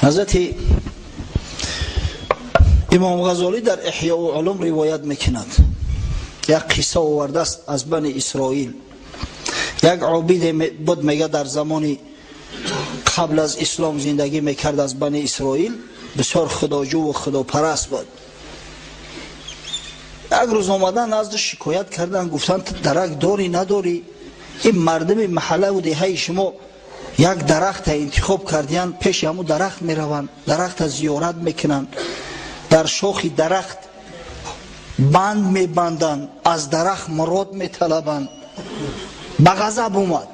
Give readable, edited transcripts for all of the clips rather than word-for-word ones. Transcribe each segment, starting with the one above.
Ҳазрати Имом Ғазолӣ дар Эҳёу Улум ривоят мекунад, як қисса овардааст аз Бани Исроил. Як обиде буд, мега, дар замони қабл аз ислом зиндагӣ мекард, аз Бани Исроил, бисёр худоҷӯву худопараст буд. Як рӯз омадан назди, шикоят кардан, гуфтанд: «Ту дарак дорӣ, надорӣ? Ин мардуми маҳаллаву деҳаи шумо як дарахта интихоб кардиян, пеши ҳамун дарахт мераванд, дарахта зиёрат мекунанд, дар шохи дарахт банд мебанданд, аз дарахт мурод металабанд». Ба ғазаб омад,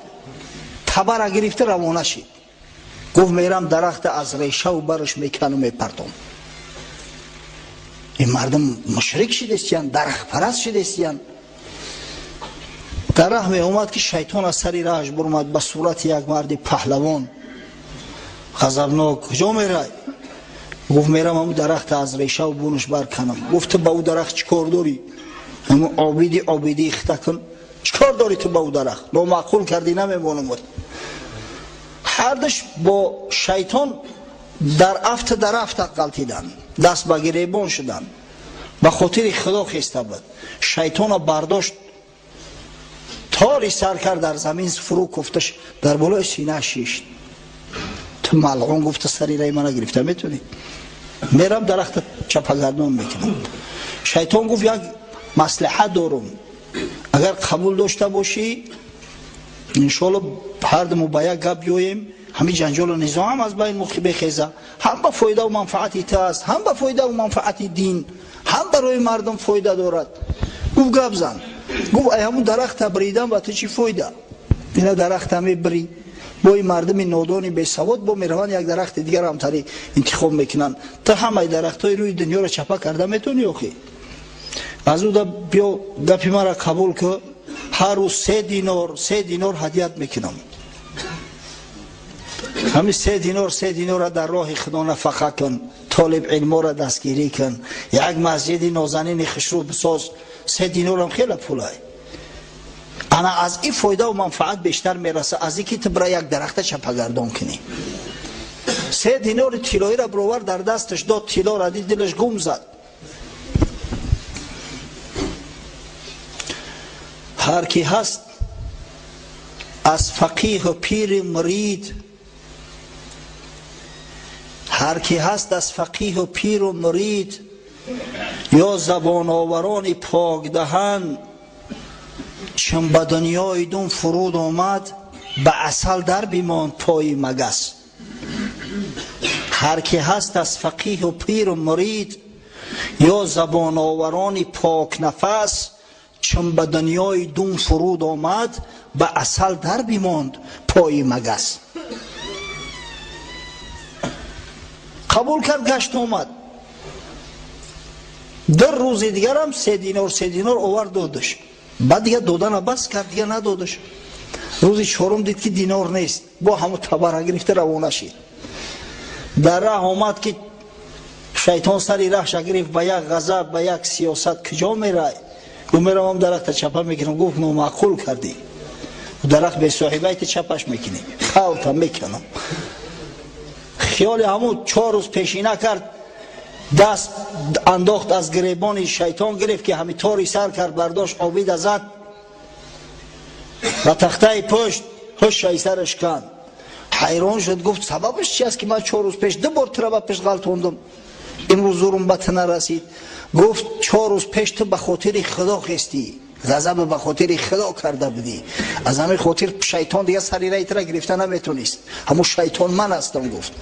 табара гирифта равона шид. Гуфт: «Мерам, дарахта аз решаву бараш мекану мепартом. Ин мардум мушрик шидестиян, дарахтпараст шидестиян». Дар раҳ меомад, ки шайтон аз сари раҳаш бурмад ба сурати як марди паҳлавон ғазабнок. «Куҷо мерай?» Гуфт: «Мерам, ҳамун дарахта аз решаву бунаш барканам». Гуфт: «Ту ба ӯ дарахт чӣ кор дорӣ? Ҳамун обиди обидии хита кун, чӣ кор дорӣ ту ба ӯ дарахт? Номаъқул кардӣ, намемонам». Ҳардуш бо шайтон дар афта дар афта ғалтиданд, даст ба гиребон шуданд. Ба хотири Худо хеста буд. Шайтона бардошт, тори сар кард, дар замин фурӯ куфташ, дар болои сина шишт. «Ту малъун, — гуфта, — сари раи мана гирифта метавонӣ? Мерам, дарахта чапагардон мекунам». Шайтон гуфт: «Як маслиҳат дорум, агар қабул дошта бошӣ, иншоалло ҳардуму ба як гап биёем, ҳамин ҷанҷолу низоам аз байн бехеза. Ҳам ба фоидаву манфаати ту аст, ҳам ба фоидаву манфаати дин, ҳам барои мардум фоида дорад». Гуфт: «Гап зан». Гуфт: «Ай ҳамун дарахта бридан ба ту чӣ фоида? Ина дарахта мебирӣ, бо ин мардуми нодони бесавод бо мераванд, як дарахти дигар ҳамтари интихоб мекунанд. Ту ҳамаи дарахтҳои рӯи дунёро чапа карда метавонӣ охӣ? Аз уда биё, гапи мара қабул ку. Ҳар рӯз 3 динор, 3 динор ҳадият мекунам. Ҳамин 3 динор, 3 динора дар роҳи Худо нафақа кун, толиб илморо дастгирӣ кун, як масҷиди нозанини хушрӯ бисоз. 3 динорам хеле пулай. Ана аз ин фоидаву манфаат бештар мераса, аз ин ки ту бира як дарахта чапагардон кунӣ». 3 динори тиллоиро бировар, дар дасташ дод. Тиллоро дид, дилаш гум зад. Ҳар ки ҳаст аз фақиҳу пири мурид, ҳар ки ҳаст аз фақиҳу пиру мурид ё забоноварони покдаҳан, чун ба дунёи дун фуруд омад, ба асал дар бимонд пои магас. Ҳар ки ҳаст аз фақиҳу пиру мурид ё забоноварони покнафас, чун ба дунёи дун фуруд омад, ба асал дар бимонд пои магас. Қабул кард, гашт омад. 2 рӯзи дигарам 3 динор, 3 динор овард, додаш. Баъд дига додана бас кард, дига надодаш. Рӯзи чорум дид, ки динор нест. Бо ҳамун табара гирифта равона шид. Дар раҳ омад, ки шайтон сари раҳша гирифт ба як ғазаб, ба як сиёсат. «Куҷо мерай?» Гуфт: «Меравам, дарахта чапа мекунам». Гуфт: «Номаъқул кардӣ, дарахт бесоҳибай, ту чапаш мекунӣ, халта мекунам». Хиёли ҳамун 4 рӯз пешина кард, даст андохт, аз гиребони шайтон гирифт, ки ҳами тори сар кард, бардошт, обида зад ва тахтаи пушт ҳушшаи сараш канд. Ҳайрон шуд, гуфт: «Сабабаш чи аст, ки ман 4 рӯз пеш ду бор тура ба пеш ғалтондум, имрӯз зурум ба ту нарасид?» Гуфт: «4 рӯз пеш ту ба хотири Худо хестӣ, ғазаба ба хотири Худо карда будӣ, аз ҳамин хотир шайтон дига сари раи тура гирифта наметонист. Ҳамун шайтон ман ҳастам», — гуфт.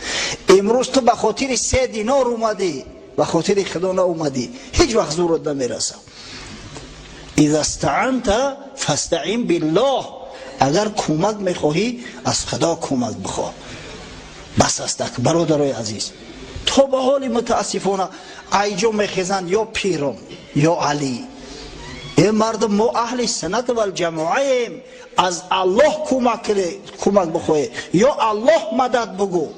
«Имрӯз ту ба хотири 3 динор омадӣ, ба хотири Худо наомадӣ, ҳеҷ вақт зурот намераса». إذا استعنت فاستعن بالله. Агар кӯмак мехоҳӣ, аз Худо кӯмак бихоҳ. Бас аст, бародарои азиз. То ба ҳоли, мутаассифона, айҷо мехезанд: ё пиром, ё Алӣ. Э мардум, мо аҳли суннат валҷамоаем. Аз Аллоҳ кӯмак бихоҳе, ё Аллоҳ мадад бугӯ.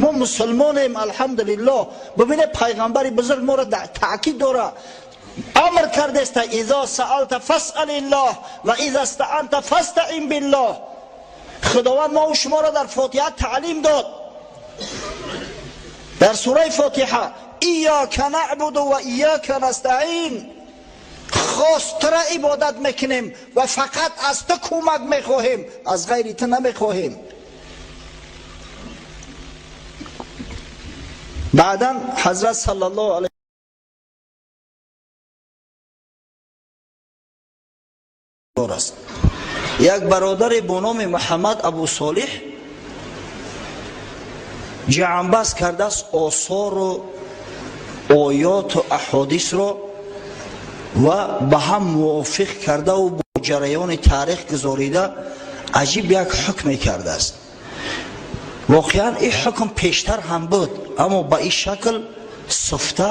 Мо мусулмонем, алҳамдулиллоҳ. Бибине, пайғамбари бузург моро таъкид дора, амр кардеста: إذا سألت فاسأل الله وإذا استعنت فاستعن بالله. Худованд мо ва шуморо дар Фотиҳа таълим дод. Дар сураи Фотиҳа Иёка наъбуду ва иёка настаъин, хос туро ибодат мекунем ва фақат аз ту кӯмак мехоҳем, аз ғайри ту намехоҳем. Баъдан ҳазрат саллаллоҳу алайҳи аст. Як бародаре бо номи Муҳаммад Абу Солиҳ ҷамъбаст кардааст осору оёту аҳодисро ва ба ҳам мувофиқ кардаву бо ҷараёни таърих гузорида аҷиб як ҳукме кардааст. Воқеан ин ҳукм пештар ҳам буд, аммо ба ин шакл суфта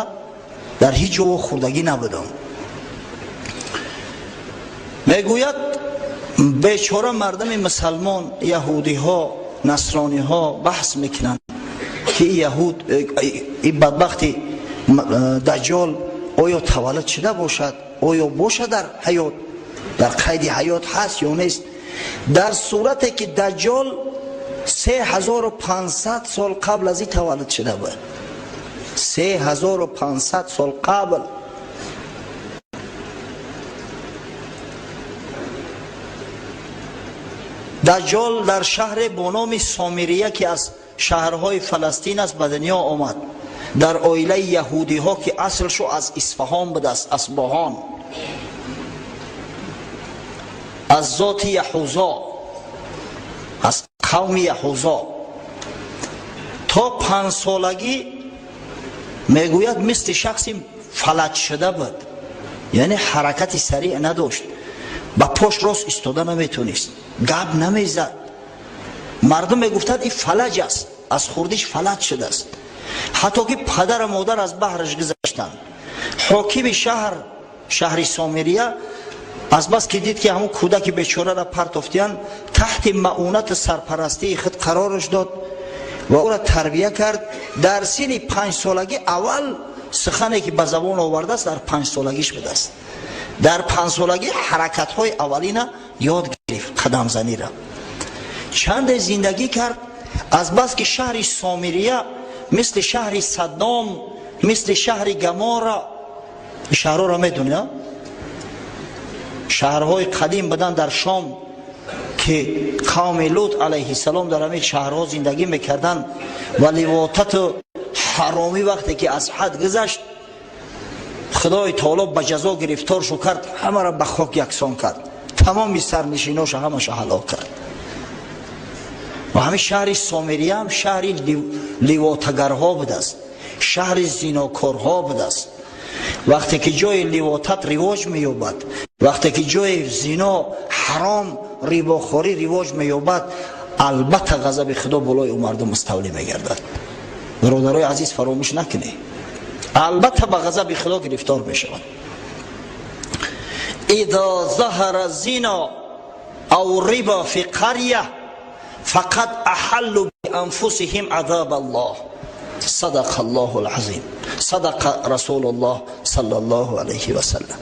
дар ҳеҷ ҷо хӯрдагӣ набудам. Мегӯяд бечора мардуми мусалмон, яҳудиҳо, насрониҳо баҳс мекунанд ки яҳуд, ин бадбахти даҷҷол оё таваллуд шуда бошад, оё бошад дар ҳаёт, дар қайди ҳаёт ҳаст ё нест. Дар сурате ки даҷҷол 3500 сол қабл аз ин таваллуд шуда буд, 3500 сол қабл. Даҷҷол дар шаҳре бо номи Сомирия, ки аз шаҳрҳои Фаластин аст, ба дунё омад. Дар оилаи яҳудиҳо, ки аслшу аз Исфаҳон будааст, Асбоҳон, аз зоти Яҳузо, аз қавми Яҳузо. То 5 солагӣ мегӯяд мисли шахси фалаҷ шуда буд, яъне ҳаракати сариъ надошт, ба пош рост истода наметонист, гап намезад. Мардум мегуфтанд ин фалаҷ аст, аз хурдиш фалаҷ шудааст. Ҳатто ки падару модар аз баҳраш гузаштанд. Ҳокими шаҳр, шаҳри Сомирия, азбас ки дид ки ҳамун кӯдаки бечораро партофтиянд, таҳти маъунату сарпарастии худ қарораш дод ва ӯро тарбия кард. Дар синни 5 солагӣ аввал сухане ки ба забон овардааст дар 5 солагиш будааст. Дар 5 солагӣ ҳаракатҳои аввалина ёд гирифт, қадамзаниро. Чанде зиндагӣ кард. Азбаски шаҳри Сомирия мисли шаҳри Саддом, мисли шаҳри Гамора, шаҳрҳоро медонед, шаҳрҳои қадим буданд дар Шом, ки қавми Лут алайҳиссалом дар ҳамин шаҳрҳо зиндагӣ мекарданд ва ливотату ҳаромӣ вақте ки аз ҳад гузашт, Худои таоло ба ҷазо гирифторшу кард, ҳамаро ба хок яксон кард, тамоми сарнишиноша ҳамаша ҳалок кард. Ва ҳамин шаҳри Сомирия ҳам шаҳри ливотагарҳо будааст, шаҳри зинокорҳо будааст. Вақте ки ҷои ливотат ривоҷ меёбад, вақте ки ҷои зино, ҳаром, рибохорӣ ривоҷ меёбад, албатта ғазаби Худо болои ӯ мардум муставлӣ мегардад. Бародарои азиз, фаромӯш накунед, албатта ба ғазаби Худо гирифтор мешавад. Иза заҳара зино ав риба фи қаря фақад аҳаллу бианфусиҳим азоб Аллоҳ. Садақа Аллоҳу алазим, садақа Расулуллоҳ саллаллоҳу алайҳи васаллам.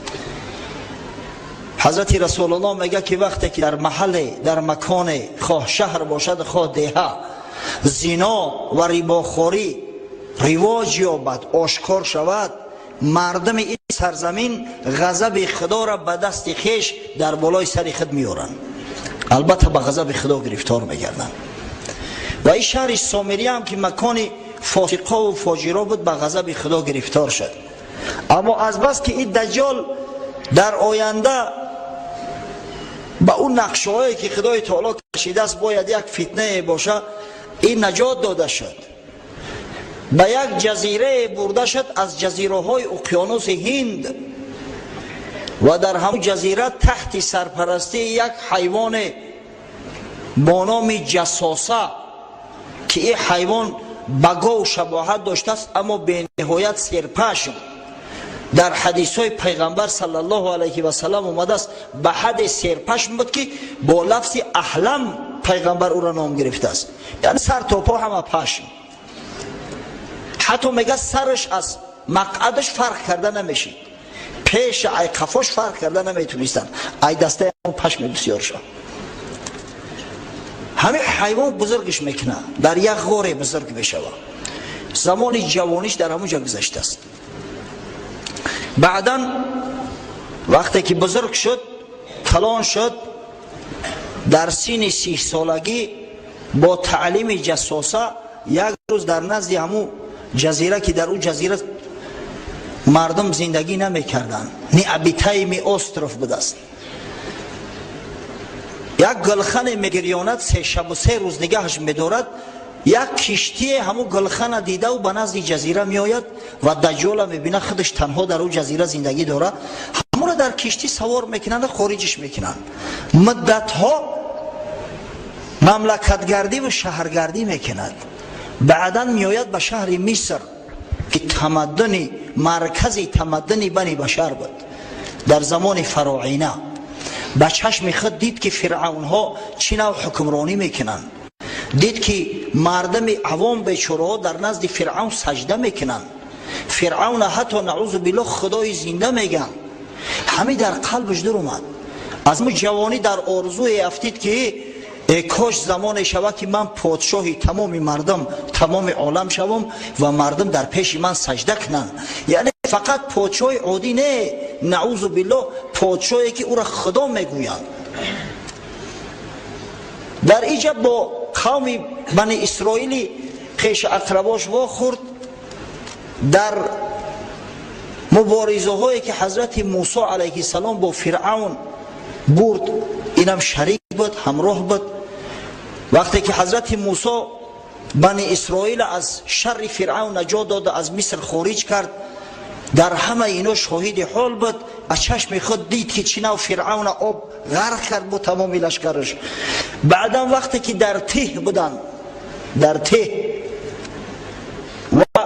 Ҳазрати Расулуллоҳ мегӯяд ки вақте ки дар маҳалле, дар маконе, хоҳ шаҳр бошад, хоҳ деҳа, зино ва рибохорӣ ривоҷ ёбад, ошкор шавад, мардуми ин сарзамин ғазаби Худоро ба дасти хеш дар болои сари худ меоранд, албатта ба ғазаби Худо гирифтор мегарданд. Ва ин шаҳри Сомирия ҳам ки макони фосиқову фоҷиро буд, ба ғазаби Худо гирифтор шуд. Аммо азбас ки ин даҷҷол дар оянда ба ӯ нақшаҳое ки Худои таоло кашидааст бояд як фитнае боша, ин наҷот дода шуд, ба як ҷазирае бурда шуд аз ҷазираҳои уқёнуси Ҳинд ва дар ҳамун ҷазира таҳти сарпарастии як ҳайвоне бо номи ҷасоса, ки ин ҳайвон ба гов шабоҳат доштааст, аммо бениҳоят серпашм. Дар ҳадисҳои пайғамбар саллаллоҳу алайҳи васаллам омадааст, ба ҳадде серпашм буд, ки бо лафзи аҳлам пайғамбар ӯро ном гирифтааст, яъне сар то по ҳама пашм. Ҳатто мега сараш аз мақъадаш фарқ карда намешид, пеша ай қафош фарқ карда наметунистанд, ай дастаи пашми бисёр шуд. Ҳамин ҳайвон бузургш мекунад, дар як ғоре бузург мешавад. Замони ҷавониш дар ҳамон ҷо гузаштааст. Баъдан вақте ки бузург шуд, калон шуд, дар синни 30 солагӣ бо таълими ҷассоса як рӯз дар назди ҳамун ҷазира, ки дар ӯ ҷазира мардум зиндагӣ намекарданд, необитаемый остров будааст, як гулхане мегирёнад, 3 шабу 3 рӯз нигаҳаш медорад. Як киштие ҳамун гулхана дидаву ба назди ҷазира меояд ва Даҷҷола мебинад, худаш танҳо дар ӯ ҷазира зиндагӣ дорад. Ҳамуро дар киштӣ савор мекунанд, хориҷиш мекунанд. Муддатҳо мамлакатгардиву шаҳргардӣ мекунад. Баъдан меояд ба шаҳри Миср, ки тамаддуни маркази тамаддуни бани башар буд дар замони фароина. Ба чашми худ дид, ки фиръавнҳо чӣ нав ҳукмронӣ мекунанд. Дид, ки мардами авом, бечораҳо дар назди Фиръавн саҷда мекунанд, Фиръавна ҳатто, наъузу биллоҳ, худои зинда мегӯянд. Ҳамин дар қалбаш дур омад. Аз му ҷавонӣ дар орзуе афтид, ки э кош замоне шавад, ки ман подшоҳи тамоми мардум, тамоми олам шавам ва мардум дар пеши ман саҷда кунанд. Яъне фақат подшоҳи оддӣ не, наъузу биллоҳ, подшоҳе, ки ӯро худо мегӯянд. Дар иҷа бо қавми бани исроили хешу ақрабош вохӯрд. Дар муборизаҳое, ки ҳазрати Мусо алайҳиссалом бо Фиръавн бурд, инам шарик буд, ҳамроҳ буд. Вақте ки ҳазрати Мусо бани Исроила аз шарри Фиръавн наҷот дода, аз Миср хориҷ кард, дар ҳамаи ино шоҳиди ҳол буд. Аз чашми худ дид, ки чӣ нав Фиръавна об ғарқ кард бо тамоми лашкараш. Баъдан вақте ки дар Тиҳ буданд, дар Тиҳ, ва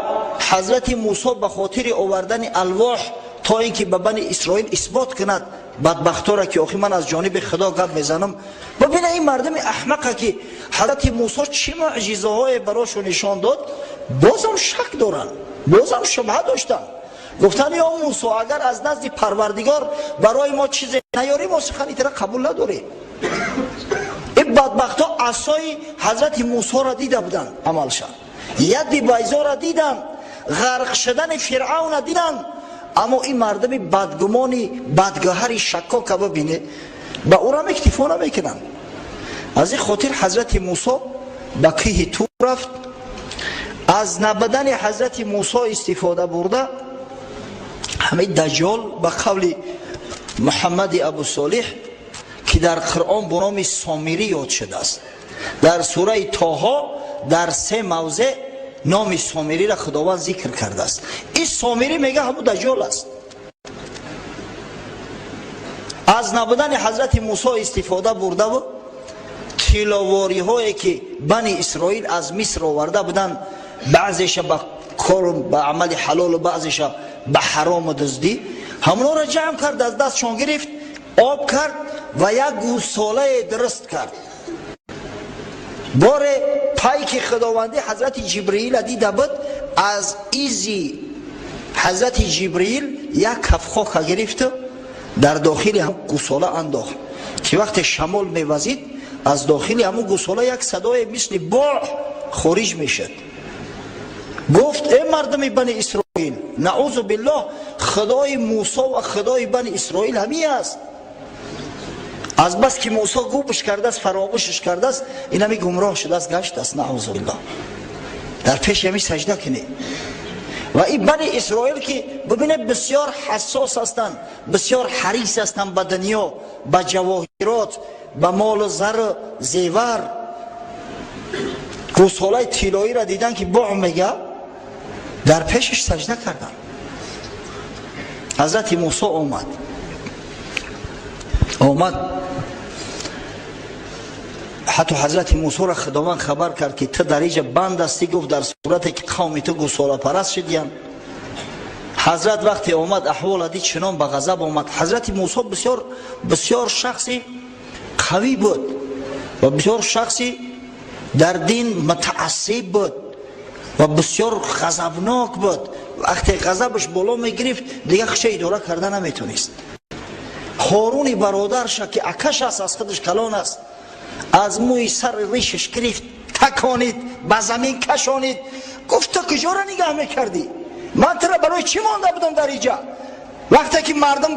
ҳазрати Мусо ба хотири овардани алвоҳ, то ин ки ба бани Исроил исбот кунад бадбахтора, ки охи ман аз ҷониби Худо гап мезанам, бибина ин мардуми аҳмақа, ки ҳазрати Мусо чӣ муъҷизаҳое барошо нишон дод, бозам шак доранд, бозам шубҳа доштанд. Гуфтанд: «Ё Мусо, агар аз назди Парвардигор барои мо чизе наёрӣ, мо сухани тира қабул надорем». Ин бадбахтҳо асои ҳазрати Мусоро дида буданд, амалша яди байзора диданд, ғарқ шудани Фиръавна диданд. Аммо ин мардуми бадгумони бадгӯҳари шаккока бибине, ба ӯрам иктифо намекунанд. Аз ин хотир ҳазрати Мусо ба кӯҳи Тур рафт. Аз набудани ҳазрати Мусо истифода бурда, ҳамин Даҷҷол, ба қавли Муҳаммади Абу Солиҳ, ки дар Қуръон бо номи Сомирӣ ёд шудааст, дар сураи Тоҳо дар се мавзеъ номи Сомириро Худованд зикр кардааст. Ин Сомирӣ, мега, ҳамун Даҷҷол аст. Аз набудани ҳазрати Мусо истифода бурдаву тилловориҳое, ки бани Исроил аз Миср оварда буданд, баъзеша ба кору ба амали ҳалолу баъзеша ба ҳарому дуздӣ, ҳамонро ҷамъ кард, аз дастшон гирифт, об кард ва як гӯсолае дуруст кард. Боре пайки худовандӣ ҳазрати Ҷибриила дида буд. Аз изи ҳазрати Ҷибриил як каф хока гирифту дар дохили ҳам гӯсола андохт, ки вақте шамол мевазид, аз дохили ҳамун гӯсола як садое мисли боъ хориҷ мешуд. Гуфт: «Э мардуми бани Исроил, наъузу биллоҳ, худои Мусо ва худои бани Исроил ҳамин аст». Аз бас ки Мусо губш кардааст, фаромӯшаш кардааст, ин ҳами гумроҳ шудааст, гаштааст, наъузу биллоҳ. Дар пеши ҳами саҷда кунед. Ва ин бани Исроил, ки бибинед, бисёр ҳассос ҳастанд, бисёр ҳарис ҳастанд ба дунё, ба ҷавоҳирот, ба молу зару зевар, гӯсолаи тиллоиро дидан, ки боъ мега, дар пешаш саҷда карданд. Ҳазрати Мусо омад. Ҳатто ҳазрати Мусоро Худованд хабар кард, ки ту дар иҷа банд ҳастӣ. Гуфт: «Дар сурате ки қавми ту гӯсолапараст шудиян». Ҳазрат вақте омад, аҳвола дид, чунон ба ғазаб омад. Ҳазрати Мусо бисёр бисёр шахси қавӣ буд ва бисёр шахси дар дин мутаассиб буд ва бисёр ғазабнок буд. Вақте ғазабаш боло мегирифт, дигар худша идора карда наметонист. Ҳоруни бародарша, ки акаш аст, аз худаш калон аст. Аз мӯи сари ришаш гирифт, таконид, ба замин кашонид. Гуфт: ту куҷоро нигаҳ мекардӣ? Ман туро барои чӣ монда будам дар иҷа? Вақте ки мардум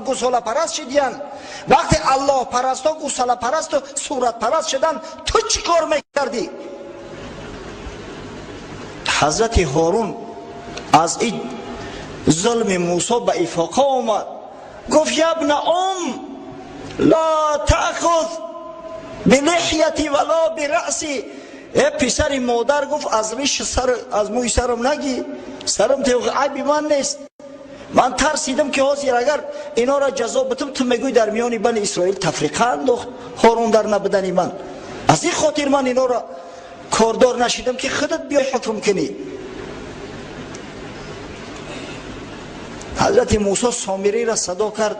гусолапараст шидиянд, вақте аллоҳпарастҳо гусолапарасту суратпараст шуданд, ту чӣ кор мекардӣ? Ҳазрати Ҳорун аз ин зулми Мусо ба ифоқа омад. Гуфт: يا ابن أم، لا تأخذ بلحيتي ولا برأسي. Э писари модар, гуфт, аз риши сар, аз мӯи сарам нагӣ, сарам айби ман нест. Ман тарсидам, ки ҳозир агар инора ҷазо битам, ту мегӯй: дар миёни Бани Исроил тафриқа андохт Ҳорун дар набудани ман. Аз ин хотир ман инора кордор нашидам, ки худат биёй ҳукм кунӣ. Ҳазрати Мусо Сомириро садо кард,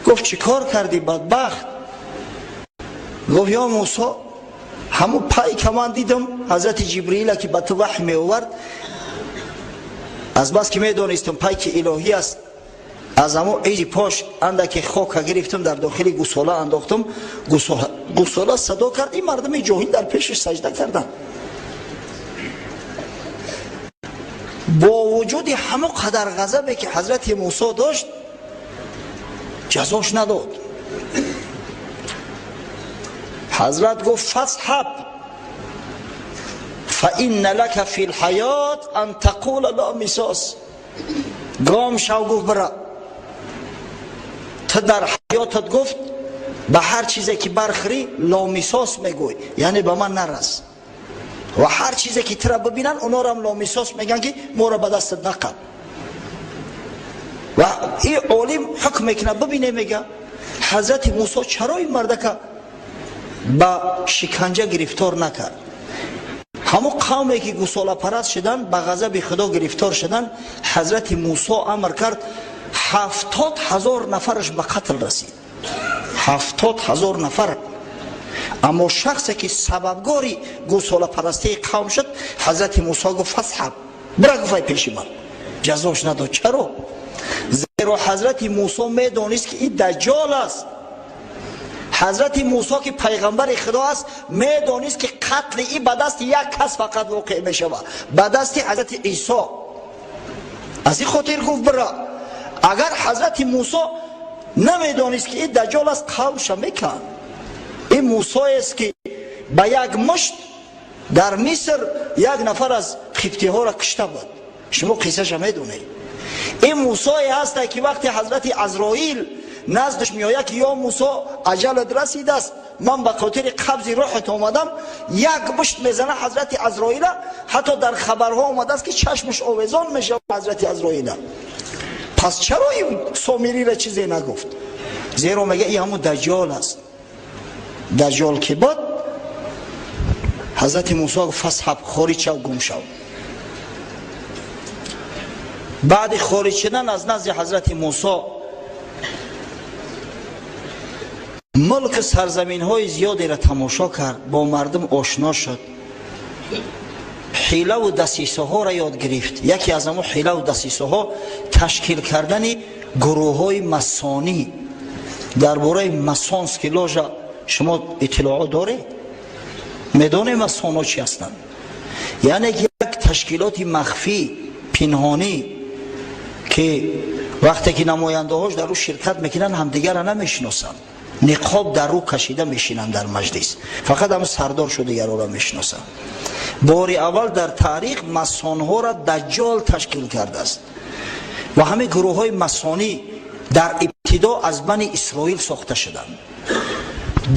гуфт: чӣ кор кардӣ, бадбахт? Гуфт: ё Мусо, ҳамун пайка ман дидам, ҳазрати Ҷибриила, ки ба ту ваҳй меовард. Аз бас ки медонистам, пайки илоҳӣ аст, аз ҳамун изи пош андаке хока гирифтам, дар дохили гусола андохтам. Гусола садо кард, ин мардуми ҷоҳил дар пешаш саҷда карданд. Бо вуҷуди ҳамон қадар ғазабе, ки ҳазрати Мусо дошт, ҷазош надод. Ҳазрат гуфт: فاذهب فإن لك في الحياة أن تقول لا مساس. Гом шав, гуфт, бира, ту дар ҳаётат, гуфт, ба ҳар чизе ки бархӯрӣ, لا مساس мегӯй, яъне ба ман нарас, ва ҳар чизе ки тура бибинанд, онорам لا مساس мегӯянд, ки моро ба дастат нақаб. Ва ин олим ҳукм мекунад, бибине, мега, ҳазрати Мусо чаро ин мардака ба шиканҷа гирифтор накард? Ҳамон қавме ки гусолапараст шуданд, ба ғазаби Худо гирифтор шуданд. Ҳазрати Мусо амр кард, 70,000 нафараш ба қатл расид, 70,000 нафар. Аммо шахсе ки сабабгори гусолапарастии қавм шуд, ҳазрати Мусо гуфт: فاذهب, бира, гуфай, пеши ман. Ҷазош надод. Чаро? Зеро ҳазрати Мусо медонист, ки ин даҷҷол аст. Ҳазрати Мусо, ки пайғамбари Худо аст, медонист, ки қатли ин ба дасти як кас фақат воқеъ мешавад, ба дасти ҳазрати Исо. Аз ин хотир гуфт: бира. Агар ҳазрати Мусо намедонист, ки ин даҷҷол аст, қавмша мекард. Ин Мусоест, ки ба як мушт дар Миср як нафар аз қибтиҳоро кушта буд, шумо қиссаша медонед. Ин Мусое ҳаста, ки вақте ҳазрати Азроил наздаш меояд, ки ё Мусо, аҷалат расидааст, ман ба хотири қабзи рӯҳат омадам, як мушт мезана ҳазрати Азроила, ҳатто дар хабарҳо омадааст, ки чашмаш овезон мешавад ҳазрати Азроила. Пас чаро ин Сомириро чизе нагуфт? Зеро мега, ин ҳамун даҷҷол аст. Даҷҷол ки буд, ҳазрати Мусо гуфт: فاذهب, хориҷ шав, гум шав. Баъди хориҷ шудан аз назди ҳазрати Мусо, мулки сарзаминҳои зиёдеро тамошо кард, бо мардум ошно шуд, ҳилаву дасисаҳоро ёд гирифт. Яке аз ҳамон ҳилаву дасисаҳо ташкил кардани гурӯҳҳои масонӣ. Дар бораи масонский ложа шумо иттилоот доред? Медонед, масонҳо чӣ ҳастанд? Яъне як ташкилоти махфӣ, пинҳонӣ, ки вақте ки намояндаҳош дар ӯ ширкат мекунанд, ҳамдигарро намешиносанд, ниқоб дар рӯ кашида мешинанд дар маҷлис, фақат ҳам сардор шу дигарора мешиносанд. Бори аввал дар таърих масонҳоро Даҷҷол ташкил кардааст ва ҳамин гурӯҳҳои масонӣ дар ибтидо аз Бани Исроил сохта шуданд.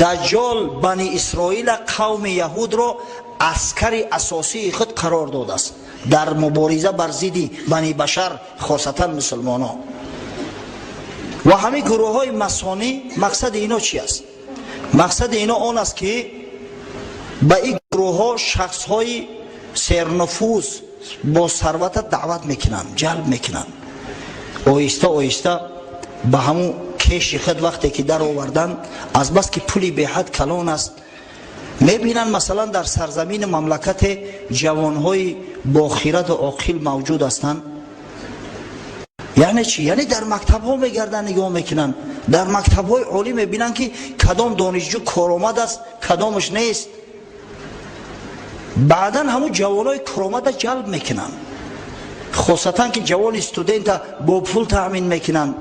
Даҷҷол Бани Исроила, қавми яҳудро аскари асосии худ қарор додааст дар мубориза бар зидди бани башар, хосатан мусулмонон. Ва ҳамин гурӯҳҳои масонӣ, мақсади ино чи аст? Мақсади ино он аст, ки ба ин гурӯҳҳо шахсҳои сернуфуз, бо сарвата даъват мекунанд, ҷалб мекунанд. Оҳиста оҳиста ба ҳамун кеши худ вақте ки дароварданд, азбаски пули беҳад калон аст, мебинанд, масалан, дар сарзамини мамлакате ҷавонҳои бохираду оқил мавҷуд ҳастанд. Яъне чӣ? Яъне дар мактабҳо мегарданд, нигоҳ мекунанд, дар мактабҳои олӣ мебинанд, ки кадом донишҷӯ коромад аст, кадомаш нест. Баъдан ҳамун ҷавонои коромада ҷалб мекунанд, хосатан ки ҷавони студента бо пул таъмин мекунанд,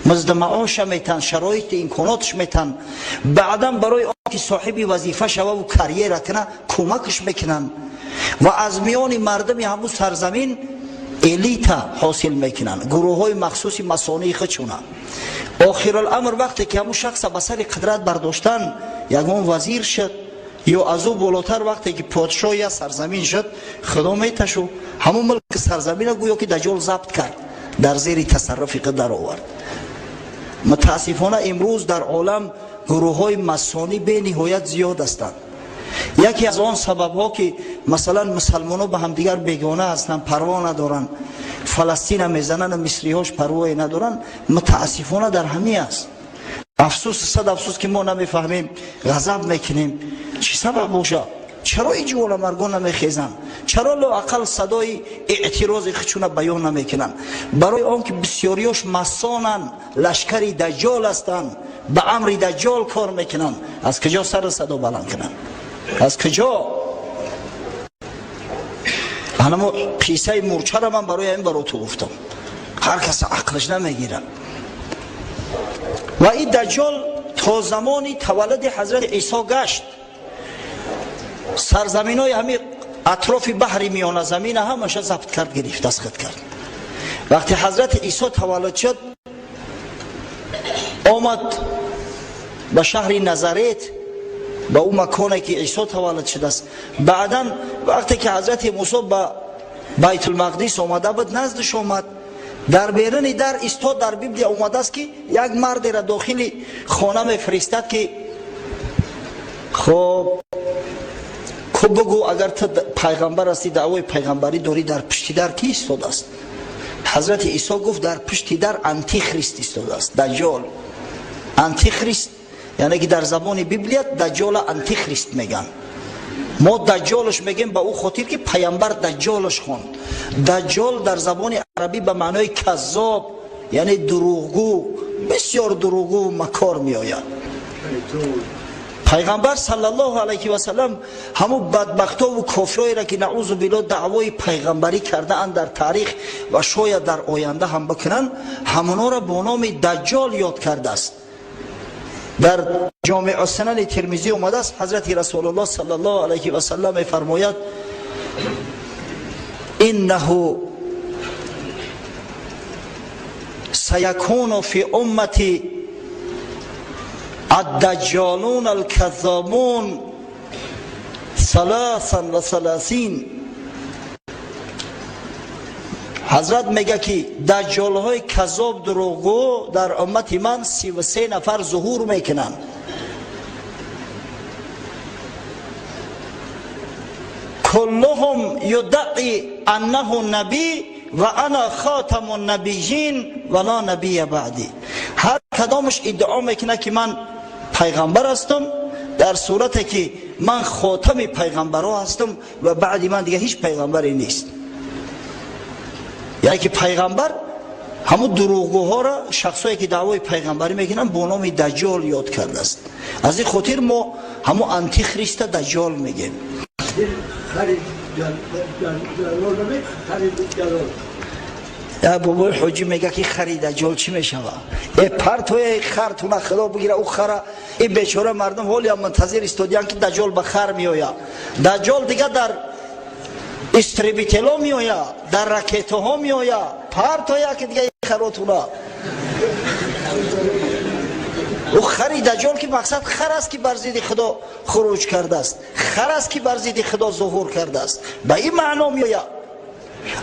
мазда маоша метан, шароити имконотш метан. Баъдан барои он ки соҳиби вазифа шававу карьера куна, кӯмакш мекунанд ва аз миёни мардуми ҳамун сарзамин элита ҳосил мекунанд, гурӯҳҳои махсуси масонии худшона. Охируламр, вақте ки ҳамун шахса ба сари қудрат бардоштан, ягон вазир шуд ё аз ӯ болотар, вақте ки подшоҳ я сарзамин шуд, худо меташу ҳамун мулки сарзамина гӯё ки Даҷол забт кард, дар зери тасарруфи худ даровард. Мутаассифона, имрӯз дар олам гурӯҳҳои масонӣ бениҳоят зиёд ҳастанд. Яке аз он сабабҳо, ки масалан мусалмонҳо ба ҳамдигар бегона ҳастанд, парво надоранд, Фаластина мезананд, мисриҳош парвое надоранд, мутаассифона, дар ҳамин аст. Афсӯс, сад афсӯс, ки мо намефаҳмем, ғазаб мекунем. Чӣ сабаб бошад? Чаро ин ҷуволамаргон намехезанд? Чаро лоақал садои эътирози худшуна баён намекунанд? Барои он ки бисёриёш масонанд, лашкари Даҷҷол ҳастанд, ба амри Даҷҷол кор мекунанд. Аз куҷо сару садо баланд кунанд? Аз куҷо? Анамо қиссаи мурчара ман барои ҳамин баро ту гуфтам, ҳар кас ақлаш намегирад. Ва ин Даҷҷол то замони таваллуди ҳазрати Исо гашт, сарзаминҳои ҳамин атрофи баҳри Миёназамина ҳамаша забт кард, гирифт, аз худ кард. Вақте ҳазрати Исо таваллуд шуд, омад ба шаҳри Назарет, ба ӯ маконе ки Исо таваллуд шудааст. Баъдан вақте ки ҳазрати Мусо ба Байтулмақдис омада буд, наздиш омад, дар беруни дар истод. Дар Библия омадааст, ки як мардеро дохили хона мефиристад, ки хоб ку бугӯ, агар ту пайғамбар ҳастӣ, даъвои пайғамбарӣ дорӣ, дар пушти дар кӣ истодааст? Ҳазрати Исо гуфт: дар пушти дар Антихрист истодааст, Даҷҷол. Антихрист, яъне ки дар забони Библия Даҷҷола Антихрист меган. Мо Даҷҷолш мегем ба ӯ хотир, ки пайғамбар Даҷҷолш хонд. Даҷҷол дар забони арабӣ ба маънои каззоб, яъне дурӯғгӯ, бисёр дурӯғгӯ, макор меояд. Пайғамбар саллаллоҳу алайҳи васалам ҳамун бадбахтову кофироеро, ки, наузу билло, даъвои пайғамбарӣ кардаанд дар таърих ва шояд дар оянда ҳам бикунанд, ҳамонҳоро бо номи Даҷҷол ёд кардааст. Дар Ҷомеъу Сунани Термизӣ омадааст, ҳазрати Расулуллоҳ саллаллоҳу алайҳи васалам мефармояд: иннаҳу саякуну фи уммати الدجالون الكذابون 33. Ҳазрат мега, ки даҷҷолҳои каззоб, дурӯғгӯ дар уммати ман 33 нафар зуҳур мекунанд. Куллуҳум юддаи аннаҳу набӣ ва ана хатаму набийин ва ла набия баъди. Ҳар кадомаш иддао мекунад, ки ман пайғамбар ҳастам, дар сурате ки ман хотами пайғамбарҳо ҳастам ва баъди ман дига ҳеҷ пайғамбаре нест. Яъне ки пайғамбар ҳамун дурӯғгӯҳоро, шахсое ки даъвои пайғамбарӣ мекунанд, бо номи Даҷҷол ёд кардааст. Аз ин хотир мо ҳамун Антихриста Даҷҷол мегем. Я бобои ҳоҷӣ мега, ки хари Даҷҷол чӣ мешава? Э, партоя хартуна, худо бигира ӯ хара. Ин бечора мардум ҳолиам мунтазир истодиян, ки Даҷҷол ба хар меоя. Даҷҷол дига дар истребитело меоя, дар ракетаҳо меоя. Партоя ки дига харотуна. Ӯ хари Даҷҷол, ки мақсад хар аст, ки бар зидди худо хуруҷ кардааст, хар аст, ки бар зидди худо зуҳур кардааст, ба ин маъно меоя.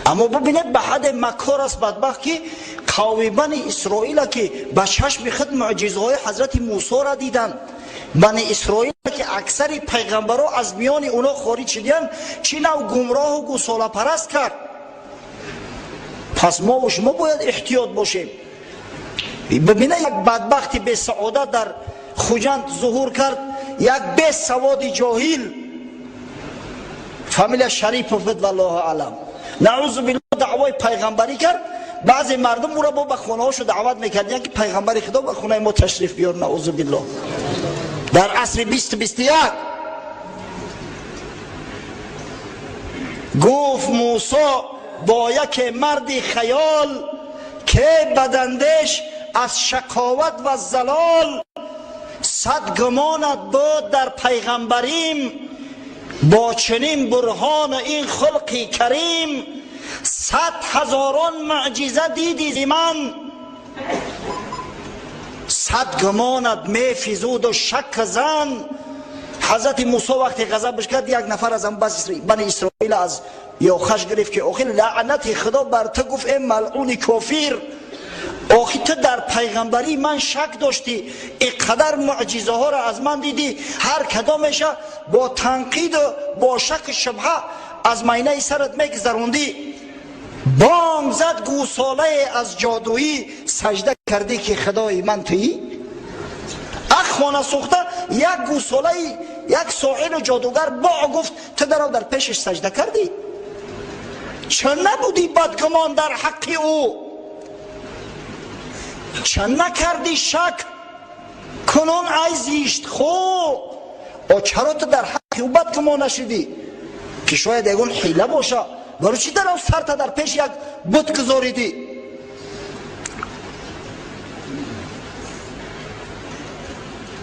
Аммо бубинед, ба ҳадде макор аст бадбахт, ки қавми Бани Исроила, ки ба чашми худ мӯъҷизаҳои ҳазрати Мусоро диданд, Бани Исроила, ки аксари пайғамбарҳо аз миёни онҳо хориҷ шудиянд, чӣ нав гумроҳу гусолапараст кард. Пас мову шумо бояд эҳтиёт бошем. Бибина, як бадбахти бесаодат дар Хуҷанд зуҳур кард, як бесаводи ҷоҳил, фамилия Шарипов буд, валлоҳу алам, наузу билло, даъвои пайғамбарӣ кард. Баъзе мардум ӯро бо ба хонаҳошо даъват мекардиянд, ки пайғамбари Худо ба хонаи мо ташриф биёр. Наузу биллоҳ. Дар асри 20-21 гуфт Мусо бо яке марди хаёл, ки бадандеш аз шақоват ва залол, сад гумонат буд дар пайғамбарим, бо чунин бурҳону ин хулқи карим, сад ҳазорон муъҷиза диди зи ман, сад гумонат мефизуду шак зан. Ҳазрати Мусо вақте ғазабаш кард, як нафар аз бани Исроил аз ёхаш гирифт, ки охир лаънати Худо бар ту. Гуфт: э малъуни кофир, охи ту дар пайғамбарии ман шак доштӣ, ин қадар муъҷизаҳоро аз ман дидӣ, ҳар кадомеша бо танқиду бо шаку шубҳа аз майнаи сарат мегузарондӣ. Бонг зад гӯсолае аз ҷодуӣ, сажда кардӣ, ки худои ман туӣ. Ах, хона сӯхта, як гӯсолаи як соҳиру ҷодугар бо гуфт, ту даро дар пешаш сажда кардӣ. Ча набудӣ бадгумон дар ҳаққи ӯ? Ча накардӣ шак кунун, ай зиштхӯ? О, чаро ту дар ҳаққи ӯ бадгумон нашудӣ, ки шояд ягон ҳила боша? Барои чӣ дарав сарта дар пеши як бут гузоридӣ?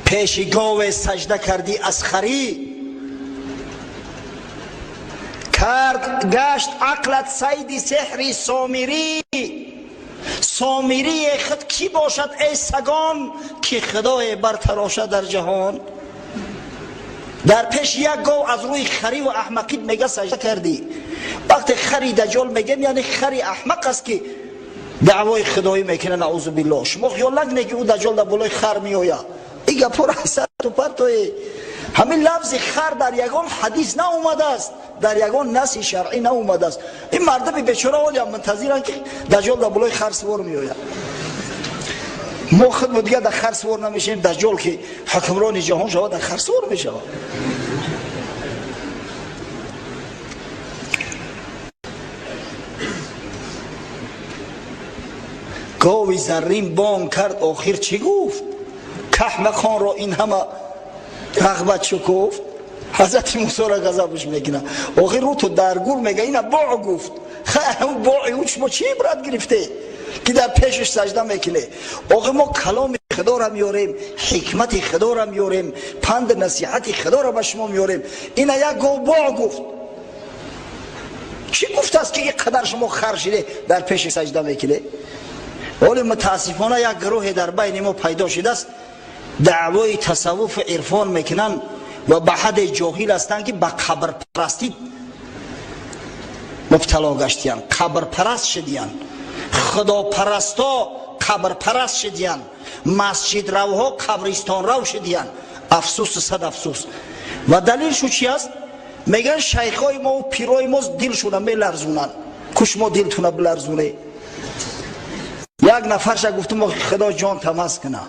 Пеши гове сажда кардӣ, аз харӣ кард гашт ақлат сайди сеҳри сомирӣ. Сомирие худ кӣ бошад, эй сагон, ки худое бартарошад дар ҷаҳон? Дар пеши як гов аз рӯи хариву аҳмақӣ мега сажда кардӣ. Вақте хари даҷол мегем, яъне хари аҳмақ аст, ки даъвои худоӣ мекунад. Наузу биллоҳ. Шумо хиёл накунед, ки ӯ даҷол дар болои хар меояд. И гапҳоро ту партое. Ҳамин лафзи хар дар ягон ҳадис наомадааст, дар ягон наси шаръӣ наомадааст. Ин мардуми бечора ҳолиам мунтазиранд, ки даҷол дар болои хар сувор меояд. Мо худмо дигар дар хар сувор намешавем, даҷол, ки ҳукмрони ҷаҳон шавад, дар хар сувор мешавад. Гови заррин бонг кард, охир чӣ гуфт? Каҳмақонро ин ҳама рағбат шукуфт. Ҳазрати Мусоро ғазабш мекунад. Охир рӯ ту дар гур мега, ина бо гуфт. Бои ӯ шумо чӣ ибрат гирифте, ки дар пешаш сажда мекунед? Охир мо каломи Худоро меёрем, ҳикмати Худоро меёрем, панди насиҳати Худоро ба шумо меёрем. Ина як гов бо гуфт. Чӣ гуфтааст, ки ин қадар шумо хар шиде, дар пеши сажда мекунед? Ҳоле мутаассифона як гурӯҳе дар байни мо пайдо шудааст, даъвои тасаввуфу ирфон мекунанд ва ба ҳадде ҷоҳил ҳастанд, ки ба қабрпарастӣ мубтало гаштиянд, қабрпараст шудиянд. Худопарасто қабрпараст шудиянд, масҷидравҳо қабристонрав шудиянд. Афсӯсу сад афсӯс. Ва далилшу чи аст? Мегӯянд, шайхҳои мо пирои мо дилшуна меларзонанд. Куш мо дилтуна биларзоне. Як нафарша гуфтум: Худо ҷон тамаз куна,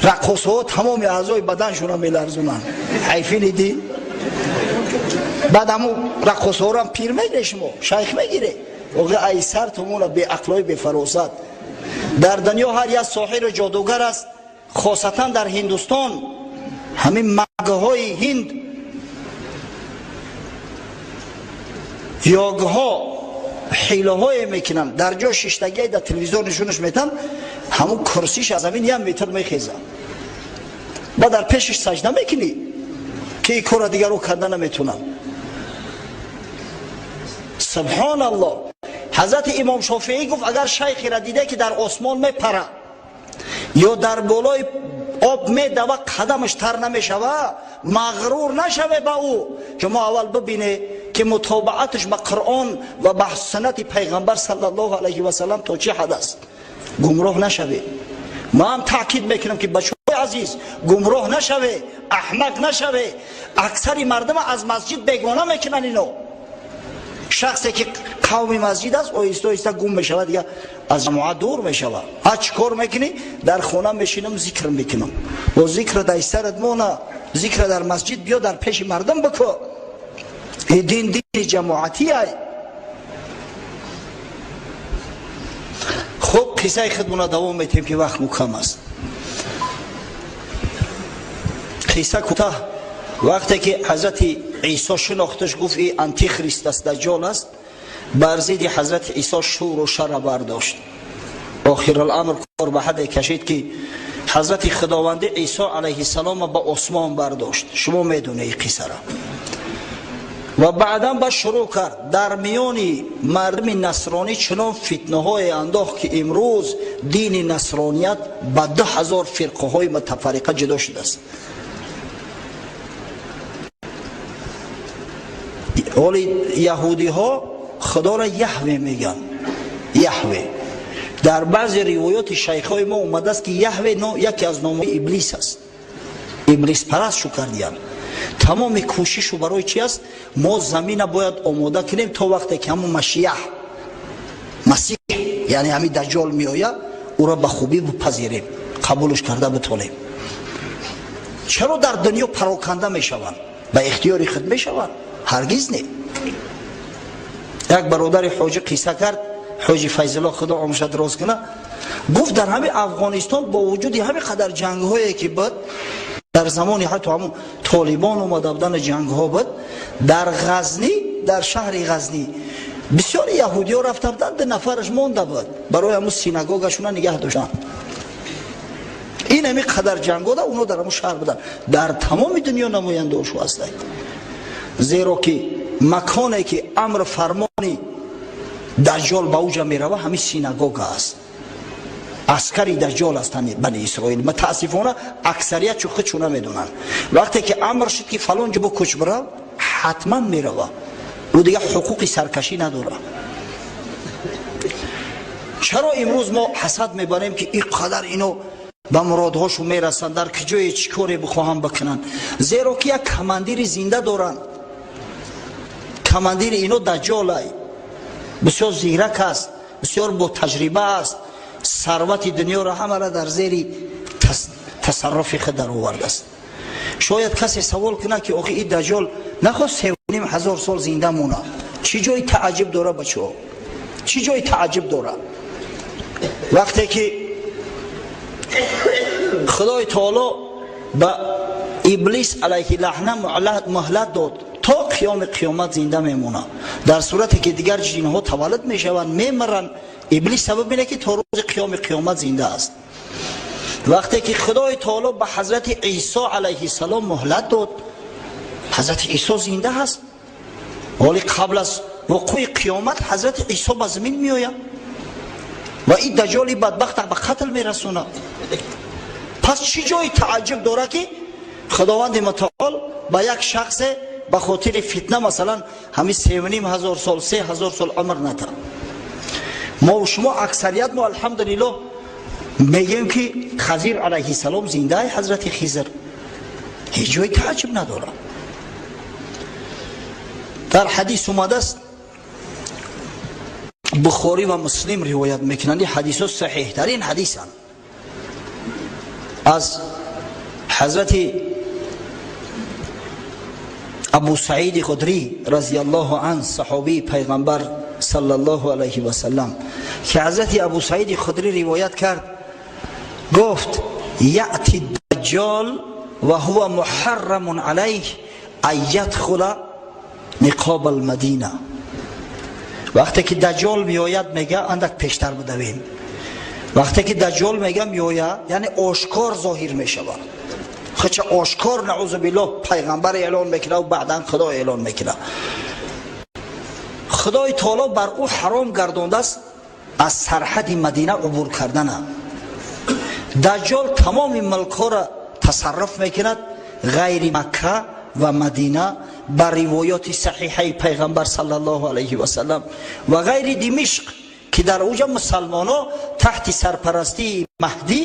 раққосҳо тамоми аъзои баданшуна меларзонанд. Ҳайфини дин. Баъд ҳаму раққосҳорам пир мегире, шумо шайх мегире. Оғи айсар тумона беақлои бефаросат. Дар дунё ҳар як соҳиру ҷодугар аст, хосатан дар Ҳиндустон. Ҳамин магҳои ҳинд, йогҳо ҳилаҳое мекунанд. Дар ҷо шиштагие дар телевизор нишонаш метам, ҳамун курсиш аз замин як метр мехезад. Ба дар пешаш сажда мекунӣ, ки ин корро дигаро карда наметунанд. Субҳоналлоҳ. Ҳазрати имом Шофеӣ гуфт: агар шайхеро диде, ки дар осмон мепара ё дар болои об медава, қадамаш тар намешава, мағрур нашаве ба ӯ. Шумо аввал бибине, ки мутобааташ ба Қуръон ва ба суннати пайғамбар саллаллоҳу алайҳи васалам то чӣ ҳад аст. Гумроҳ нашаве. Ман таъкид мекунам, ки бачаҳои азиз, гумроҳ нашаве, аҳмақ нашаве. Аксари мардума аз масҷид бегона мекунанд ино. Шахсе ки қавми масҷид аст, оҳиста оҳиста гум мешавад, дигар аз ҷамоат дур мешавад. Ҳа, чӣ кор мекунӣ? Дар хона мешинам, зикр мекунам. Бо зикр дар сарат мона, зикра дар масҷид биё, дар пеши мардум бикӯ. Дин дини ҷамоатӣ ай. Хуб, қиссаи худмона давом метем, ки вақт мукам аст. Қисса кӯтаҳ. Вақте ки ҳазрати Исо шинохташ, гуфт и антихрист аст, даҷҷол аст, бар зидди ҳазрати Исо шӯру шара бардошт. Охируламр кор ба ҳадде кашид, ки ҳазрати худованди Исо алайҳиссалома ба осмон бардошт. Шумо медонед қиссара. Ва баъдан ба шурӯъ кард дар миёни мардуми насронӣ чунон фитнаҳое андохт, ки имрӯз дини насроният ба 2000 фирқаҳои мутафарриқа ҷудо шудааст. Ҳоли яҳудиҳо худоро Яҳве мегӯянд. Яҳве дар баъзе ривоёти шайхҳои мо омадааст, ки Яҳве яке аз номҳои иблис аст. Иблиспараст шу кардиянд. Тамоми кӯшишу барои чи аст? Мо замина бояд омода кунем, то вақте ки ҳамун машияҳ, масиҳ, яъне ҳамин даҷҷол меояд, ӯро ба хубӣ бипазирем, қабулш карда битонем. Чаро дар дунё пароканда мешаванд? Ба ихтиёри худ мешаванд? Ҳаргиз не. Як бародари ҳоҷӣ қисса кард, ҳоҷи Файзулло, худо умрша дароз кунад, гуфт дар ҳамин Афғонистон бо вуҷуди ҳамин қадар ҷангҳое ки буд, дар замони ҳатто ҳамун толибон омада будани ҷангҳо буд, дар Ғазнӣ, дар шаҳри Ғазнӣ бисёри яҳудиҳо рафта буданд, ду нафараш монда буд, барои ҳамун синагогашона нигаҳ доштанд. Ин ҳамин қадар ҷангҳо да онҳо дар ҳамун шаҳр буданд. Дар тамоми дунё намояндаошу ҳастанд, зеро ки маконе ки амр фармони даҷҷол ба уҷа мерава, ҳамин синагога аст. Аскари даҷҷол ҳастанд бани Исроил. Мутаассифона, аксарият чу худшу намедонанд. Вақте ки амр шуд, ки фалон ҷо кӯч бирав, ҳатман мерава, ӯ дигар ҳуқуқи саркашӣ надорад. Чаро имрӯз мо ҳасад мебарем, ки ин қадар ино ба муродҳошу мерасанд, дар куҷое чӣ коре бихоҳам бикунанд? Зеро ки як командири зинда доранд. Командири ино даҷҷолай, бисёр зирак аст, бисёр ботаҷриба аст, сарвати дунёро ҳамаро дар зери тасарруфи худ даровардааст. Шояд касе савол кунад, ки охи ин даҷҷол нахост 3500 сол зинда монад, чӣ ҷои тааҷҷуб дора? Бачаҳо, чӣ ҷои тааҷҷуб дора? Вақте ки худои таоло ба иблис алайҳи лаъна муҳлат дод, то қиёми қиёмат зинда мемонад. Дар сурате ки дигар ҷинҳо таваллуд мешаванд, мемиранд, иблис сабаб ине, ки то рӯзи қиёми қиёмат зинда аст. Вақте ки худои таоло ба ҳазрати Исо алайҳиссалом муҳлат дод, ҳазрати Исо зинда ҳаст. Ҳоли қабл аз вуқӯи қиёмат ҳазрати Исо ба замин меояд ва ин даҷҷоли бадбахта ба қатл мерасонад. Пас чӣ ҷои тааҷҷуб дорад, ки худованди мутаол ба як шахсе ба хотири фитна, масалан, ҳамин 3500 сол, 3000 сол умр ната? Мо шумо аксарият мо, алҳамдулиллоҳ, мегӯем, ки Хазир алайҳиссалом зиндаи, ҳазрати Хизр, ҳеҷ ҷои тааҷҷуб надорад. Дар ҳадис омадааст, Бухорӣ ва Муслим ривоят мекунанд, ин ҳадисҳо саҳиҳтарин ҳадисанд, аз ҳазрати Абу Саиди Худрӣ разияллоҳу ан, саҳобии пайғамбар саллаллоҳу алайҳи васаллам, ки ҳазрати Абу Саиди Худрӣ ривоят кард, гуфт: яъти даҷҷол ва ҳува муҳаррамун алайҳ ан ядхула ниқоб алмадина. Вақте ки даҷҷол меояд, мега, андак пештар будавем, вақте ки даҷҷол мега меояд, яъне ошкор зоҳир мешавад, хача ошкор, наузу биллоҳ, пайғамбар эълон мекунад ва баъдан худо эълон мекунад. Худои таоло бар ӯ ҳаром гардондааст аз сарҳади Мадина убур кардана. Даҷҷол тамоми мулкҳоро тасарруф мекунад ғайри Макка ва Мадина, ба ривоёти саҳиҳаи пайғамбар саллаллоҳу алайҳи васаллам, ва ғайри Димишқ, ки дар уҷа мусалмонҳо таҳти сарпарастии Маҳдӣ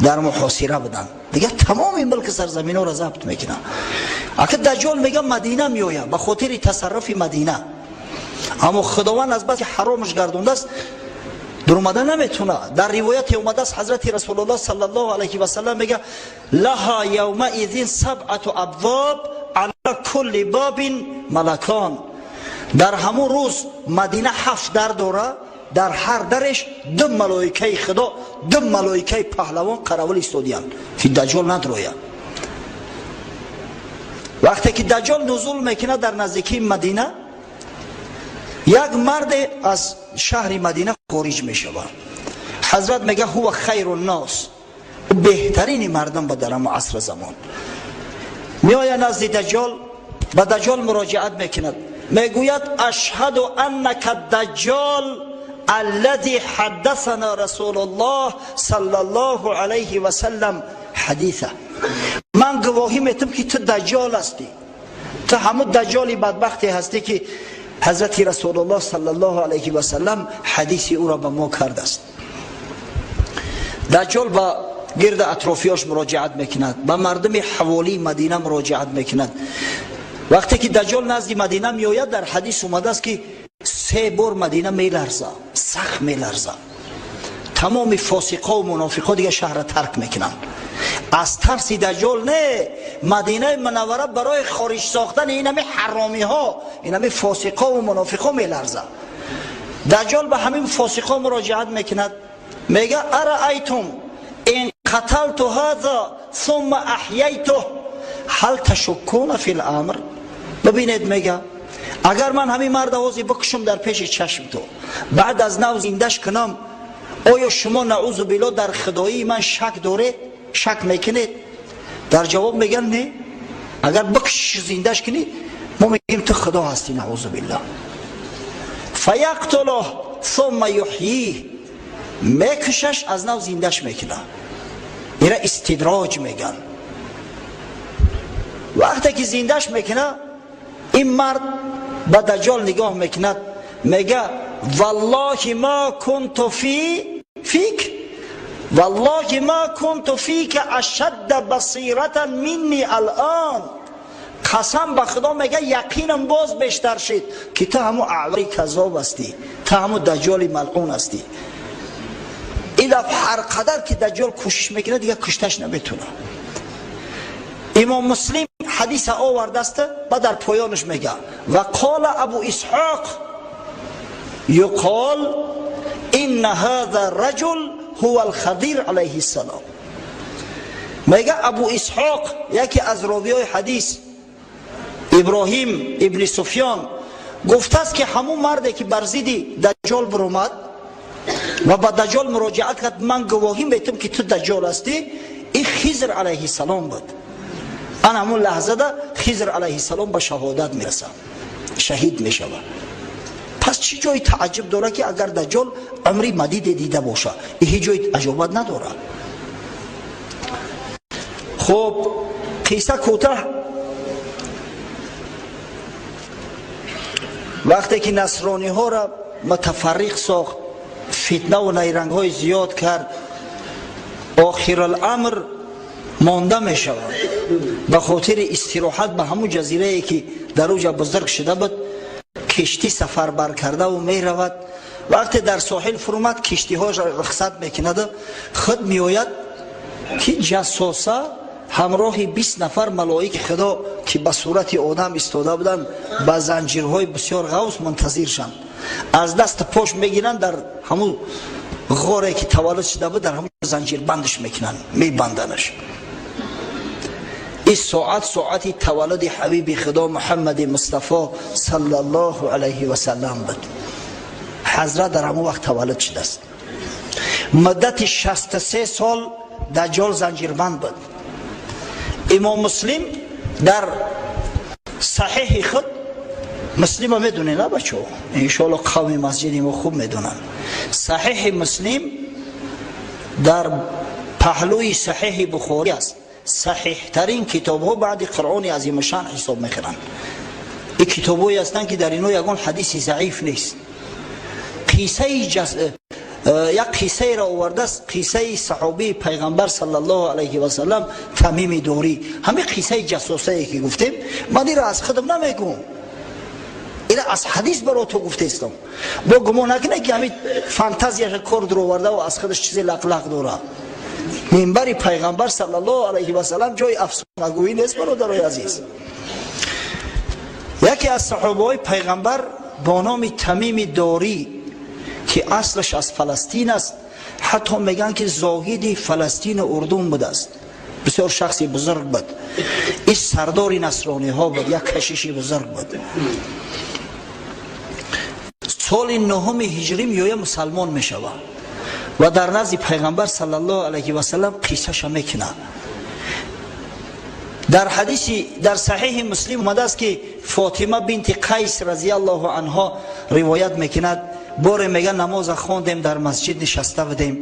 дар муҳосира буданд. Дигар тамоми мулки сарзаминҳоро забт мекунад. Ака даҷҷол мега Мадина меояд ба хотири тасарруфи Мадина, аммо худованд аз баси ҳаромаш гардондааст, дуромада наметуна. Дар ривояте омадааст, ҳазрати Расулуллоҳ саллаллоҳу алайҳи васаллам мега: лаҳа явмаизин сабъату абвоб, ала кулли бобин малакон. Дар ҳамун рӯз Мадина ҳафт дар дора, Дар ҳар дараш ду малоикаи Худо, ду малоикаи паҳлавон қаравул истодиянд, ки Даҷҷол надрояд. Вақте ки Даҷҷол нузул мекунад дар наздикии Мадина, як марде аз шаҳри Мадина хориҷ мешавад. Ҳазрат мега: ҳува хайру ннос, беҳтарини мардум ба дар ҳамо асри замон. Меояд назди Даҷҷол, ба Даҷҷол муроҷиат мекунад, мегӯяд: ашҳаду аннака даҷҷол аллази ҳаддасана расулуллоҳ саллаллоҳу алайҳи васаллам ҳадиса. Ман гувоҳӣ метам, ки ту Даҷҷол ҳастӣ, ту ҳамун Даҷҷоли бадбахте ҳастӣ, ки ҳазрати Расулуллоҳ саллаллоҳу алайҳи васаллам ҳадиси ӯро ба мо кардааст. Даҷҷол ба гирди атрофиёш муроҷиат мекунад, ба мардуми ҳаволии Мадина муроҷиат мекунад. Вақте ки Даҷҷол назди Мадина меояд, дар ҳадис омадааст, ки се бор Мадина меларза, сахт меларза. Тамоми фосиқо мунофиқо дига шаҳрра тарк мекунанд аз тарси Даҷҷол. Не, Мадинаи Мунаввара барои хориҷ сохтани инами ҳаромиҳо, инами фосиқову мунофиқо меларза. Даҷҷол ба ҳамин фосиқо муроҷиат мекунад, мега: араайтум ин қаталту ҳаза сумма аҳяйтуҳ ҳал ташуккуна фи ламр. Бибинед, мега, агар ман ҳамин марда ҳозир бикушам дар пеши чашм ту, баъд аз нав зиндаш кунам, оё шумо, наузу билло, дар худоии ман шак доред, шак мекунед? Дар ҷавоб мегӯянд: не, агар бикушиш, зиндаш кунӣ, мо мегӯем, ту худо ҳастӣ, наузу билло. Фаяқтулуҳ сумма юҳйих, мекушаш, аз нав зиндаш мекунад. Ира истидроҷ мегӯянд. Вақте ки зиндаш мекунад, ин мард ба Даҷҷол нигоҳ мекунад, мега: валлоҳи ма кунту фик, валлоҳи ма кунту фика ашадда басиратан минни алъон. Қасам ба Худо, мега, яқинам боз бештар шид, ки ту ҳамун аъвари каззоб ҳастӣ, ту ҳамун Даҷҷоли малъун ҳастӣ. Ин дафъ ҳар қадар ки Даҷҷол кӯшиш мекунад, дига кушташ наметунад. Имом Муслим ҳадиса овардааст ба дар поёнаш мега: ва қола Абу Исҳоқ юқол инна ҳаза раҷул ҳува алхадир алайҳи ссалом. Мега, Абу Исҳоқ, яке аз ровиёи ҳадис, Иброҳим ибни Суфён, гуфтааст, ки ҳамун марде, ки бар зидди Даҷҷол биромад ва ба Даҷҷол муроҷиат кард, ман гувоҳӣ метам, ки ту Даҷҷол ҳастӣ, ин Хизр алайҳиссалом буд. Ан ҳамун лаҳзада Хизр алайҳиссалом ба шаҳодат мерасад, шаҳид мешавад. Пас чӣ ҷои тааҷҷуб дорад, ки агар Даҷҷол умри мадиде дида боша? И ҳеҷ ҷои аҷобат надорад. Хуб, қисса кӯтаҳ. Вақте ки насрониҳоро мутафарриқ сохт, фитнаву найрангҳои зиёд кард, охируламр монда мешавад. Ба хотири истироҳат ба ҳамун ҷазирае, ки дар уҷа бузург шуда буд, киштӣ сафарбар кардаву меравад. Вақте дар соҳил фурӯмад, киштиҳоро рухсат мекунаду худ меояд, ки ҷассоса ҳамроҳи 20 нафар малоики Худо, ки ба сурати одам истода буданд, ба занҷирҳои бисёр ғавс мунтазиршанд. Аз даст пош мегиранд, дар ҳамун ғоре, ки таваллуд шуда буд, дар ҳамун занҷирбандаш мекунанд, мебанданаш. Ин соат соати таваллуди ҳабиби Худо Муҳаммади Мустафо саллаллоҳу алайҳи васаллам буд. Ҳазрат дар ҳамон вақт таваллуд шудааст. Муддати 63 сол Даҷҷол занҷирбанд буд. Имом Муслим дар саҳиҳи худ, Муслима медонед, на, бачаҳо? Иншоалло, қавми масҷиди мо хуб медонанд. Саҳиҳи Муслим дар паҳлӯи Саҳиҳи Бухорӣ аст, саҳиҳтарин китобҳо баъди Қуръони азимушшан ҳисоб мекунанд. Ин китобҳое ҳастанд, ки дар ино ягон ҳадиси заиф нест. Қиссаи як қиссаеро овардааст, қиссаи саҳобии пайғамбар саллаллоҳу алайҳи васаллам Тамими Дорӣ. Ҳамин қиссаи ҷассосае, ки гуфтем, ман ира аз худам намегӯм, ира аз ҳадис баро ту гуфтестам. Бо гумон накунед, ки ҳамин фантазияша кор дуровардаву аз худаш чизе лақлақ дорад. Минбари пайғамбар саллаллоҳу алайҳи васаллам ҷои афсонагӯӣ нест, бародарои азиз. Яке аз саҳобаҳои пайғамбар бо номи Тамими Дорӣ. ки аслаш аз Фаластин аст, ҳатто мегӯянд, ки зоҳиди Фаластину Урдун будааст, бисёр шахси бузург буд. Ин сардори насрониҳо буд, як кашиши бузург буд. Соли 9-уми ҳиҷрӣ меоя, мусалмон мешавад ва дар назди Пайғамбар саллаллоҳу алайҳи васалам қиссаша мекунад. Дар ҳадиси дар Саҳиҳи Муслим омадааст, ки Фотима бинти Қайс разиаллоҳу анҳо ривоят мекунад: боре, мега, намоза хондем, дар масҷид нишаста будем.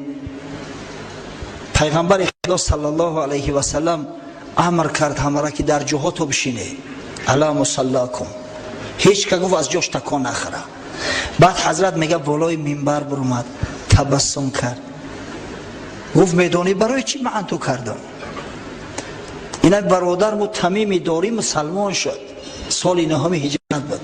Пайғамбари Худо саллаллоҳу алайҳи васалам амр кард ҳамара, ки дар ҷоҳото бишине, على مصلاكم, ҳеҷ ка, гуфт, аз ҷош такон нахӯра. Баъд ҳазрат, мега, болои минбар бурумад, табассум кард, гуфт: «Медонӣ, барои чӣ ман ту кардам? Инак бародарму Тамими Дорӣ мусалмон шуд, соли 9-уми ҳиҷрат буд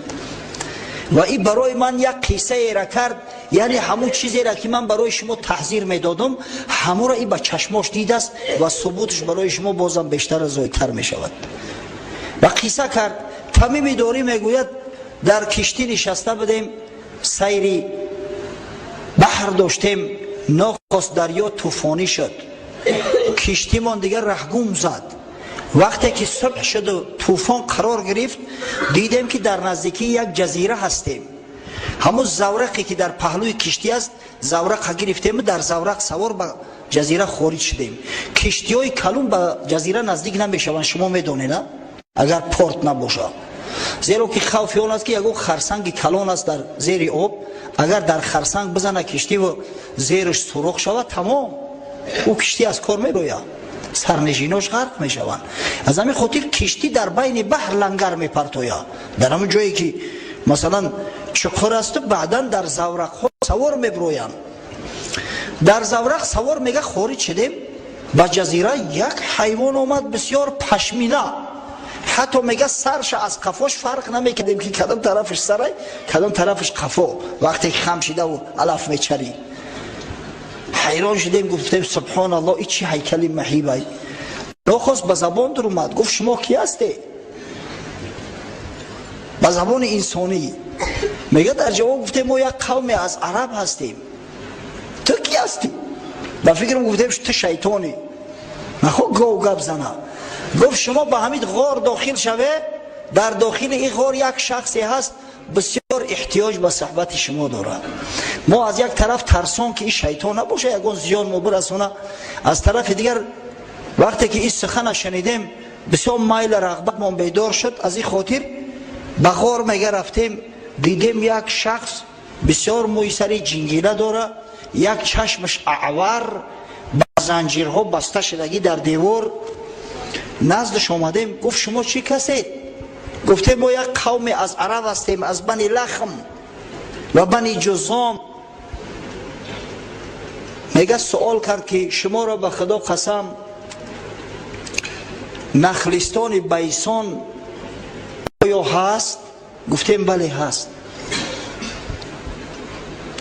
ва и барои ман як қиссаера кард, яъне ҳамун чизера, ки ман барои шумо таҳзир медодам, ҳамура и ба чашмош дидааст ва субуташ барои шумо бозам бештар зоидтар мешавад». Ва қисса кард. Тамими Дорӣ мегӯяд: «Дар киштӣ нишаста будем, сайри баҳр доштем. Нохост дарё тӯфонӣ шуд, киштимон дигар раҳгум зад. Вақте ки субҳ шуду тӯфон қарор гирифт, дидем, ки дар наздикии як ҷазира ҳастем. Ҳамун заврақе, ки дар паҳлӯи киштӣ аст, заврақа гирифтему дар заврақ савор ба ҷазира хориҷ шудем. Киштиҳои калун ба ҷазира наздик намешаванд, шумо медонед, агар порт набошад, зеро ки хавфи он аст, ки ягон харсанги калон аст дар зери об. Агар дар харсанг бизана киштиву зериш сурох шавад, тамом, ӯ киштӣ аз кор меброяд, сарнишинош ғарқ мешаванд. Аз ҳамин хотир киштӣ дар байни баҳр лангар мепартояд, дар ҳамон ҷое, ки масалан чуқур асту баъдан дар заврақҳо савор меброянд. Дар заврақ савор, мега, хориҷ шудем ба ҷазира. Як ҳайвон омад, бисёр пашмина, ҳатто, мега, сарша аз қафош фарқ намекардем, ки кадом тарафаш сарай, кадом тарафаш қафо. Вақте ки хам шидаву алаф мечарид, ҳайрон шудем, гуфтем: субҳоналло, и чӣ ҳайкали маҳибай!» Нохост ба забон даромад, гуфт: «Шумо кӣ ҳастед?» Ба забони инсонӣ. Мега, дар ҷавоб гуфтем: «Мо як қавме аз араб ҳастем, ту кӣ ҳастӣ?» Ба фикрам, гуфтем, ту шайтонӣ, нахо гов гап зана. Гуфт: «Шумо ба ҳамин ғор дохил шаве, дар дохили ин ғор як шахсе ҳаст, бисёр эҳтиёҷ ба суҳбати шумо дорад». Мо аз як тараф тарсон, ки ин шайтон набоша, ягон зиён мо бирасона, аз тарафи дигар, вақте ки ин сухана шунидем, бисёр майла рағбатмон бедор шуд. Аз ин хотир ба ғор, мега, рафтем, дидем, як шахс бисёр мӯи сари ҷингила дора, як чашмаш аъвар, ба занҷирҳо баста шудагӣ дар девор. Наздаш омадем, гуфт: «Шумо чӣ касед?» Гуфтем: «Мо як қавме аз араб ҳастем, аз Бани Лахм ва Бани Ҷузом». Мега, суол кард, ки шуморо ба Худо қасам, нахлистони Байсон оё ҳаст? Гуфтем: «Бале, ҳаст».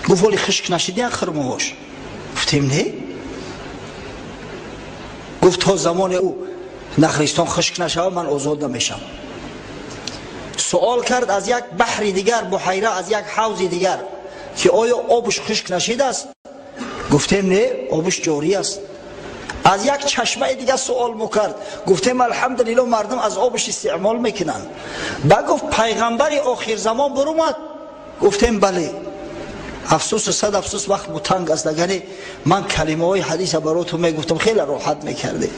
Гуфт: «Ҳоли хушк нашидиян хурмоҳош?» Гуфтем: «Не». Гуфт: «То замоне ӯ нахлистон хушк нашавад, ман озод намешам». Суол кард аз як баҳри дигар, буҳайра, аз як ҳавзи дигар, ки оё обш хушк нашидааст? Гуфтем: «Не, обш ҷорӣ аст». Аз як чашмаи дигар суол мукард, гуфтем: «Алҳамдулилло, мардум аз обш истеъмол мекунанд». Ба гуфт: «Пайғамбари охирзамон бурумад?» Гуфтем: «Бале». Афсӯсу сад афсӯс, вақт мутанг аст, агаре ман калимаҳои ҳадиса баротон мегуфтам, хеле роҳат мекардем.